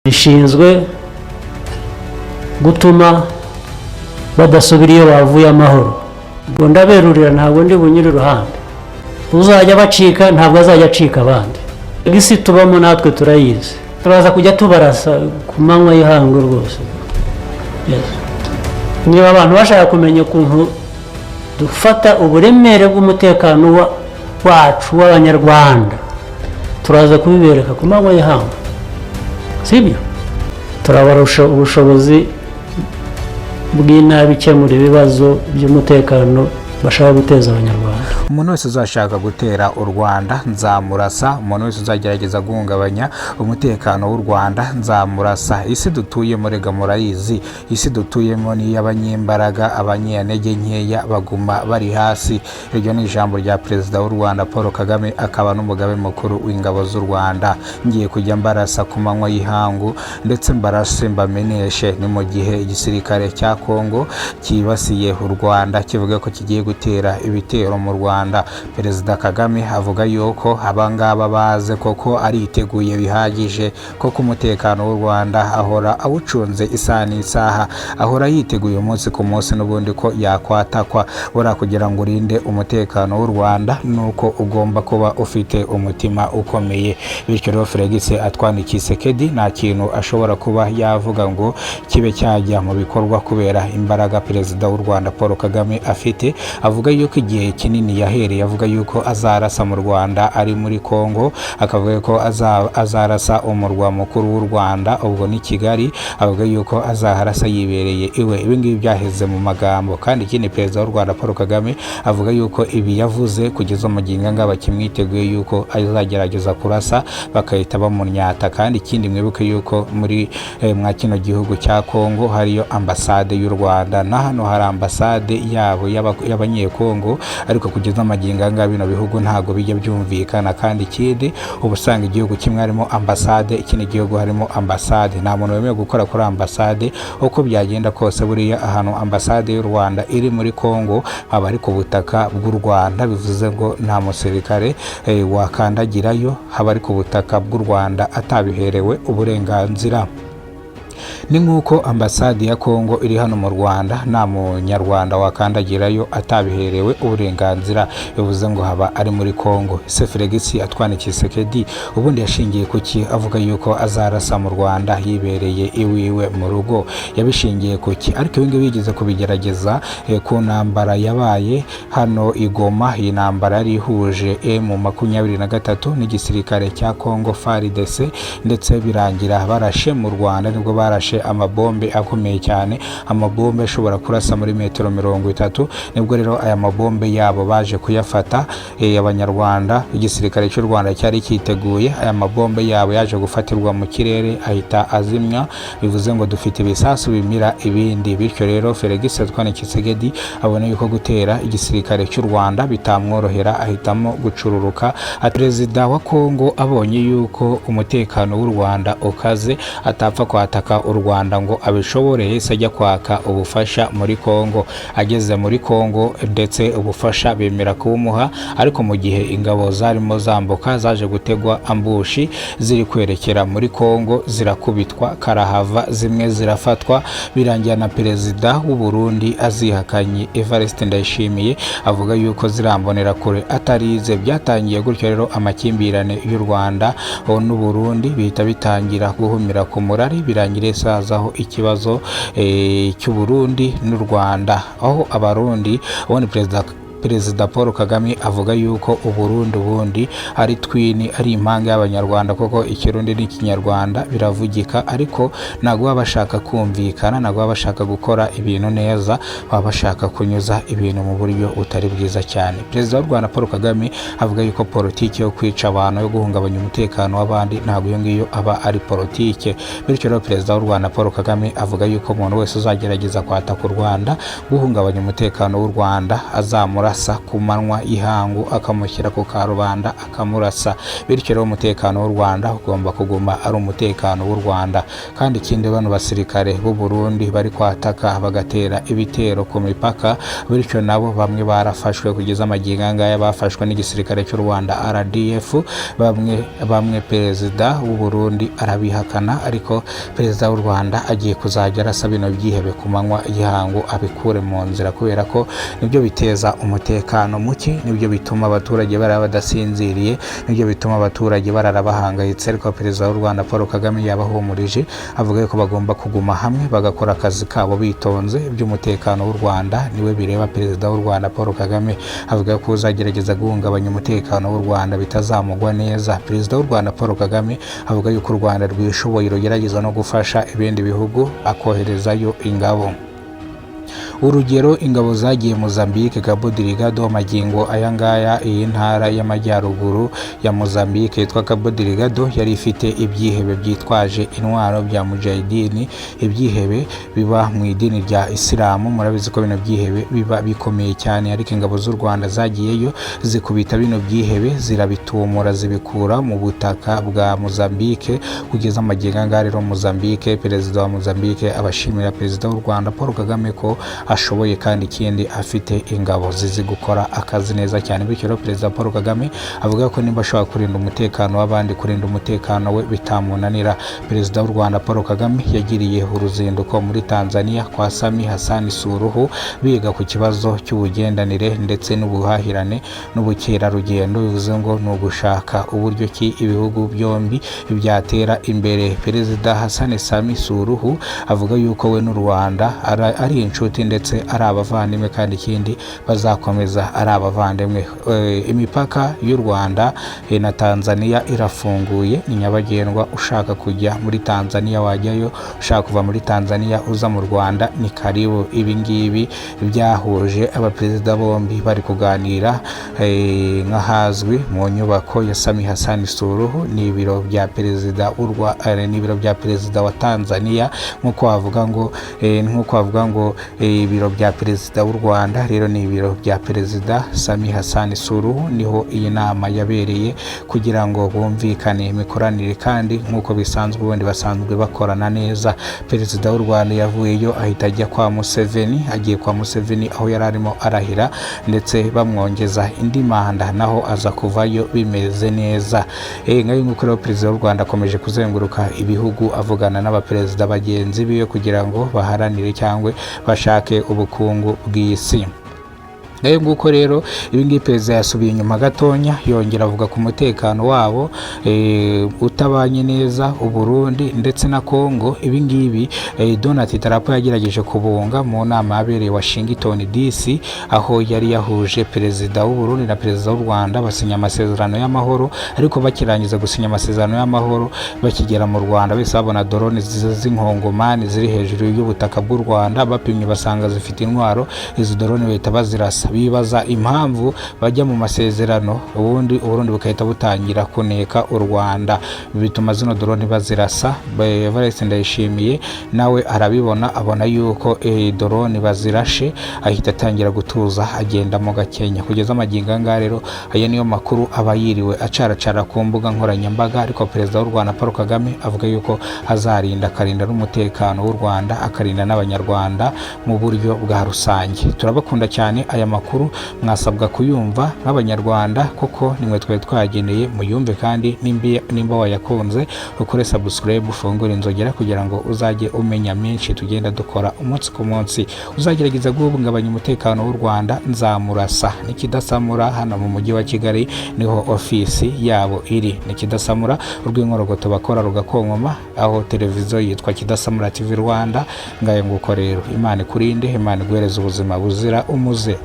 Ishinzwe gutuma badasubira iyo bavuye amahoro. Ubwo ndaberurira, ntabwo ndi bunyure iruhande. Uzajya bacika ntabwo azajya acika abandi. Isi tubamo natwe turayizi, turaza kujya tubarasa ku manywa y'ihangu rwose. Yes. Niba abantu bashaka kumenya ukuntu dufata uburemere bw'umutekano wacu w'Abanyarwanda, turaza kubibereka ku manywa y'ihangu, sibyo? Turabarusha ubushobozi bw'inabi ikemura ibibazo by'umutekano bashaka guteza Abanyarwanda. Umuntu wese uzashaka gutera u Rwanda nzamurasa, umuntu wese uzagerageza guhungabanya umutekano w'u Rwanda nzamurasa. Isi dutuyemo rega murayizi, isi dutuyemo ni iy'abanyembaraga, abanyantege nkeya baguma bari hasi. Iryo ni ijambo rya Perezida w'u Rwanda Paul Kagame, akaba n'Umugaba Mukuru w'Ingabo z'u Rwanda. Ngiye kujya mbarasa ku manywa y'ihangu, ndetse mbarase mbameneshe. Ni mu gihe igisirikare cya Kongo cyibasiye u Rwanda, kivuga ko kigiye gutera ibitero mu Rwanda. Perezida Kagame avuga yuko abangaba baze, koko ariteguye bihagije, koko umutekano w'u Rwanda ahora awucunze isaha n'isaha, ahora yiteguye umunsi ku munsi n'ubundi ko yakwatakwa. Buriya kugira ngo urinde umutekano w'u Rwanda ni uko ugomba kuba ufite umutima ukomeye. Bityo rero Felix Antoine Tshisekedi nta kintu ashobora kuba yavuga ngo kibe cyajya mu bikorwa kubera imbaraga Perezida w'u Rwanda Paul Kagame afite. Avuga yuko igihe kinini yahereye avuga yuko azarasa mu Rwanda ari muri Kongo, akavuga ko azarasa umurwa mukuru w'u Rwanda, ubwo ni Kigali, avuga yuko azaharasa yibereye iwe. Ibi ngibi byaheze mu magambo. Kandi ikindi, Perezida w'u Rwanda Paul Kagame avuga yuko ibi yavuze kugeza magingo anga bakimwiteguye, yuko azagerageza kurasa bagahita bamunyata. Kandi ikindi, mwibuke yuko muri mwa kino gihugu cya Kongo hariyo ambasade y'u Rwanda, na hano hari ambasade yabo y'Abanyekongo, ariko kugeza magingo anga bino bihugu ntabwo bijya byumvikana. Kandi ikindi, uba usanga igihugu kimwe harimo ambasade, ikindi gihugu harimo ambasade. Nta muntu wemerewe gukora kuri ambasade uko byagenda kose. Buriya ahantu ambasade y'u Rwanda iri muri Kongo haba ari ku butaka bw'u Rwanda, bivuze ngo nta musirikare wakandagirayo haba ari ku butaka bw'u Rwanda atabiherewe uburenganzira. Ni nk'uko ambasade ya Kongo iri hano mu Rwanda, nta Munyarwanda wakandagirayo atabiherewe uburenganzira, bivuze ngo haba ari muri Kongo. Ese Felix Antoine Tshisekedi ubundi yashingiye kuki avuga yuko azarasa mu Rwanda yibereye iwiwe mu rugo? Yabishingiye kuki? Ariko ibi ngibi yigeze kubigerageza ku ntambara yabaye hano i Goma. Iyi ntambara yari ihuje M23 n'igisirikare cya Kongo FARDC, ndetse birangira barashe mu Rwanda. Nibwo barashe amabombe akomeye cyane, amabombe ashobora kurasa muri metero 30. Nibwo rero aya mabombe yabo baje kuyafata Abanyarwanda, igisirikare cy'u Rwanda cyari cyiteguye. Aya mabombe yabo yaje gufatirwa mu kirere ahita azimya, bivuze ngo dufite ibisasu bimira ibindi. Bityo rero Felix Antoine Tshisekedi abona yuko gutera igisirikare cy'u Rwanda bitamworohera, ahitamo gucururuka. Perezida wa Kongo abonye yuko umutekano w'u Rwanda ukaze, atapfa kwataka u Rwanda ngo abishobore, yahise ajya kwaka ubufasha muri Kongo. Ageze muri Kongo, ndetse ubufasha bemera kubumuha, ariko mu gihe ingabo zarimo zambuka zaje gutegwa ambush ziri kwerekera muri Kongo, zirakubitwa karahava, zimwe zirafatwa. Birangira na Perezida w'u Burundi azihakanye, Evariste Ndayishimiye, avuga yuko zirambonera kure atarize. Byatangiye gutyo rero amakimbirane y'u Rwanda n'u Burundi bihita bitangira guhumira ku murari, birangira hazaho ikibazo cy'u Burundi n'u Rwanda, aho Abarundi ubundi Perezida Paul Kagame avuga yuko Uburundi ubundi ari twin, ari impanga y'Abanyarwanda, kuko Ikirundi n'Ikinyarwanda biravugika. Ariko ntabwo baba bashaka kumvikana, ntabwo baba bashaka gukora ibintu neza, baba bashaka kunyuza ibintu mu buryo butari bwiza cyane. Perezida w'u Rwanda Paul Kagame avuga yuko politiki yo kwica abantu, yo guhungabanya umutekano w'abandi, ntabwo iyo ngiyo aba ari politiki. Bityo rero Perezida w'u Rwanda Paul Kagame avuga yuko umuntu wese uzagerageza kwataka u Rwanda, guhungabanya umutekano w'u Rwanda, azamurasa. akamurasa ku manywa y'ihangu, akamushyira ku karubanda akamurasa. Bityo rero umutekano w'u Rwanda ugomba kuguma ari umutekano w'u Rwanda. Kandi ikindi, bano basirikare b'u Burundi bari kwataka bagatera ibitero ku mipaka, bityo nabo bamwe barafashwe. Kugeza amagingo aya ngaya bafashwe n'igisirikare cy'u Rwanda RDF. Bamwe bamwe perezida w'u Burundi arabihakana, ariko perezida w'u Rwanda agiye kuzajya arasa bino byihebe ku manywa y'ihangu, abikure mu nzira, kubera ko nibyo biteza umutekano muke, nibyo bituma abaturage barara badasinziriye, nibyo bituma abaturage barara bahangayitse. Ariko perezida w'u Rwanda Paul Kagame yabahumurije, avuga ko bagomba kuguma hamwe bagakora akazi kabo bitonze. Iby'umutekano w'u Rwanda niwe bireba. Perezida w'u Rwanda Paul Kagame avuga ko uzagerageza guhungabanya umutekano w'u Rwanda bitazamugwa neza. Perezida w'u Rwanda Paul Kagame avuga yuko u Rwanda rwishoboye, rugerageza no gufasha ibindi bihugu akoherezayo ingabo. Urugero, ingabo zagiye Mozambique, Cabo Delgado. Magingo aya ngaya iyi ntara y'amajyaruguru ya Mozambique yitwa Cabo Delgado yari ifite ibyihebe byitwaje intwaro bya mujahidini, ibyihebe biba mu idini rya Isilamu. Murabizi ko bino byihebe biba bikomeye cyane, ariko ingabo z'u Rwanda zagiyeyo zikubita bino byihebe, zirabitumura, zibikura mu butaka bwa Mozambique. Kugeza amagingo aya ngaya rero Mozambique, perezida wa Mozambique abashimira perezida w'u Rwanda Paul Kagame ko ashoboye, kandi ikindi afite ingabo zizi gukora akazi neza cyane. Bityo rero perezida Paul Kagame avuga ko nimba ashobora kurinda umutekano w'abandi, kurinda umutekano we bitamunanira. Perezida w'u Rwanda Paul Kagame yagiriye uruzinduko muri Tanzania kwa Sami Hassan Suluhu, biga ku kibazo cy'ubugendanire ndetse n'ubuhahirane n'ubukerarugendo. Bivuze ngo ni ugushaka uburyo ki ibihugu byombi byatera imbere. Perezida Hassan Sami Suluhu avuga yuko we n'u Rwanda ari inshuti ndetse ari abavandimwe, kandi ikindi bazakomeza ari abavandimwe. Imipaka y'u Rwanda na Tanzania irafunguye, ni nyabagendwa. Ushaka kujya muri Tanzania wajyayo, ushaka kuva muri Tanzania uza mu Rwanda ni karibu. Ibi ngibi byahuje abaperezida bombi bari kuganira nk'ahazwi mu nyubako ya Sami Hassan Suluhu, ni ibiro bya perezida ni ibiro bya perezida wa Tanzania. Nk'uko wavuga ngo ibiro bya perezida w'u Rwanda, rero ni ibiro bya perezida Sami Hassan Suluhu, niho iyi nama yabereye kugira ngo bumvikane imikoranire, kandi nk'uko bisanzwe ubundi basanzwe bakorana neza. Perezida w'u Rwanda yavuyeyo ahita ajya kwa Museveni. Agiye kwa Museveni aho yari arimo arahira ndetse bamwongeza indi manda, naho aza kuvayo bimeze neza. Ngayo nk'uko rero perezida w'u Rwanda akomeje kuzenguruka ibihugu avugana n'abaperezida bagenzi biwe kugira ngo baharanire cyangwa bashake ubukungu bw'isi. Ngayo nguko rero ibi ngibi. Perezida yasubiye inyuma gatonya, yongera avuga ku mutekano wabo utabanye neza, Uburundi ndetse na Congo. Ibi ngibi Donald Trump yagerageje kubunga mu nama yabereye Washington DC, aho yari yahuje perezida w'u Burundi na perezida w'u Rwanda basinya amasezerano y'amahoro. Ariko bakirangiza gusinya amasezerano y'amahoro, bakigera mu Rwanda bese babona drone z'inkongomani ziri hejuru y'ubutaka bw'u Rwanda. Bapimye basanga zifite intwaro. Izi drone bahita bazirasa. Bibaza impamvu bajya mu masezerano ubundi Uburundi bugahita butangira kuneka u Rwanda, bituma zino drone bazirasa. Evariste Ndayishimiye nawe arabibona, abona yuko drone bazirashe, ahita atangira gutuza, agenda mu Gakenya. Kugeza amagingo aya ngaya rero aya niyo makuru aba yiriwe acaracara ku mbuga nkoranyambaga. Ariko perezida w'u Rwanda Paul Kagame avuga yuko azarinda, akarinda n'umutekano w'u Rwanda, akarinda n'Abanyarwanda mu buryo bwa rusange. Turabakunda cyane. Aya makuru mwasabwa kuyumva nk'Abanyarwanda kuko nimwe twari twageneye muyumve. Kandi nimba wayakunze, ukore subscribe, ufungure inzogera kugira ngo uzajye umenya menshi tugenda dukora umunsi ku munsi. Uzagerageza guhungabanya umutekano w'u Rwanda nzamurasa. N'ikidasamura hano mu mujyi wa Kigali niho ofisi yabo iri, ni Kidasamura urw'inkorogoto bakora rugakonkoma, aho televiziyo yitwa Kidasamura TV Rwanda. Ngayo nguko rero, Imana ikurinde, Imana iguhereze ubuzima buzira umuze.